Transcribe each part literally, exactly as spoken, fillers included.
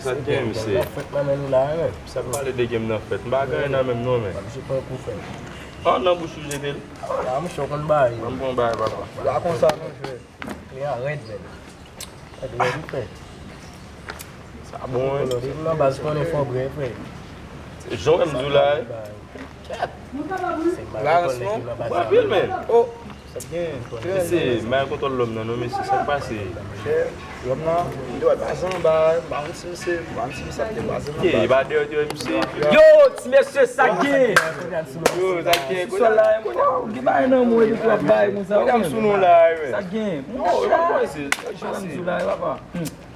Sa k gen, mesye? Nan fèt nan men nou la, men. Sa pale de game nan fèt. M pa gen anyen nan men m non, men. Misye pran kou fè. An nan bouch ou jete l. A, misye konn bay. Ban m pran bay, papa. La konsa nou jwe. Kliyan rèd, men. Rèd, rèd, ou fè. Sa bon, wi. Depi nan baz konnen fò bre, frè. Jan w wè m di w la, wi. Kèt. Lajan, non? Ou anpil, men. Oh. Mesye, m pa gen kontwòl lòm nan, non, mesye, sa k pase? Lòm nan, li dwe pa zanba, m pa konn si misye, m pa konn si misye ap te pa zanba. Ye, e pa deyò, deyò, misye. Yo, ti mesye, sa k gen? Yo, sa k gen? Sou la, oh, gen bagay nan mwen, epi w ap bay konsa, kounye a m sou nou la, wi. Sa k gen? Yo, e pa konn si, sa k pase? Sou la, papa.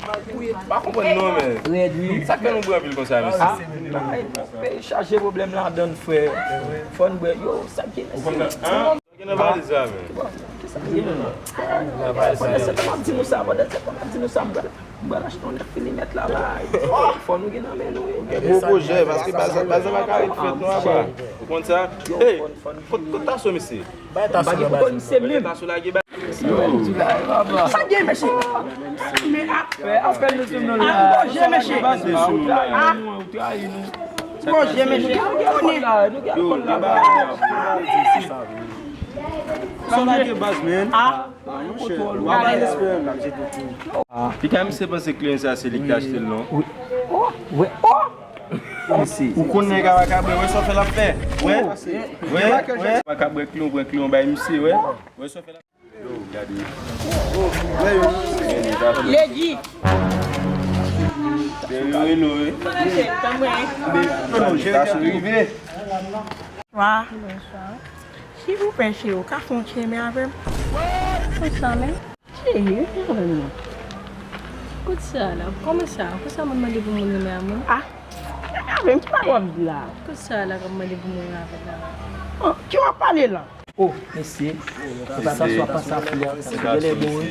M pa konprann non, men. Rèd, wi. Sa k fè nou bri anpil konsa, mesye? Ah, bagay, peyi chaje pwoblèm ladann, frè. Fò n bwè. Yo, sa k gen, mesye? Sa gen nan valiz la, men? Bon, kisa k gen? Pandan se tan m ap di nou sa, pandan se tan m ap di nou sa, m pral, m pral achte yon lèt filimèt la, la. Fò nou gen nan men nou, wi. Gwo pwojè, paske baz, baz la pa ka ret fèt non, apa. Ou konn sa? Hey, kot, kot Taso, mesye? Bay Taso nan baz. Taso lage bay. Sa gen, mesye? Men a, fè apèl nou sou nou la. Pwojè, mesye. A, pwojè, mesye. Sa lage baz, men. A. Monchè, w ap bay respè, m ap jete tou. Pita misye panse kliyan sa se li ki te achte l non. Oh, wè, oh. Ou konn nèg a makabre, wè sa w fè l ap fè. Wè, wè, wè. Makabre kliyan, pran kliyan bay misye, wè. Wè sa w fè l ap fè. Yo, gade. Lady. Yo, yo, yo, yo. Tanmwen. Yo, yo, yo, yo. Wa. Bonswa. Si ou pè, si ou ka fè yon tcheme avè m. Konsa menm. Cheri, vin avè m non. Kout sa la, kòman sa? Kout sa moun mande pou moun renmen a moun? Ah, renmen avè m, ki bagay w ap di la? Kout sa la k ap mande pou moun renmen avè l la? Oh, ki w ap pale la? Oh, mesye, se pa Taso ap pase a flè, Taso genlè bon, wi.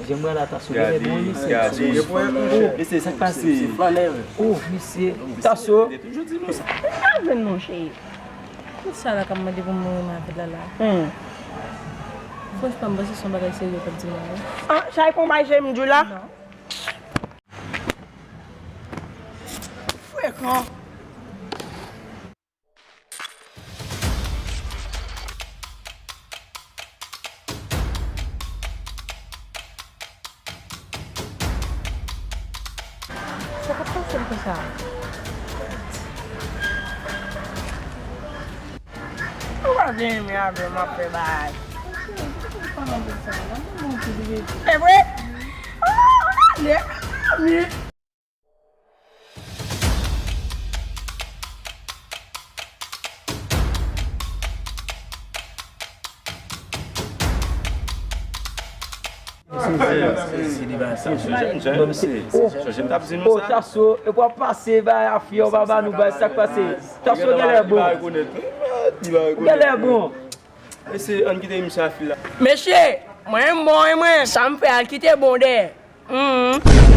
Jan m wè la, Taso genlè bon, wi, mesye. Oh, mesye, sa k pase? Oh, mesye, Taso. Renmen avè m non, cheri. Tout sa la k ap mande pou m mouri nan avè l la la. Hmm. Franchman, m panse se yon bagay serye w t ap di m la, wi. Ah, sa e pa yon bagay serye m di w la? Non. Frekan. Sa k ap pase m konsa? Ou pa vin renmen avè m ap fè bagay. E vre? Oh, ale, mezanmi. Oh, Taso, epi w ap pase bay afyè, w pa ba nou bay, sa k pase? Taso genlè bon. Genlè bon. Mesye, ann kite misye a fil la. Mesye, mwen bon, e mwen, sa m fè al kite bon dèyè. Hmm.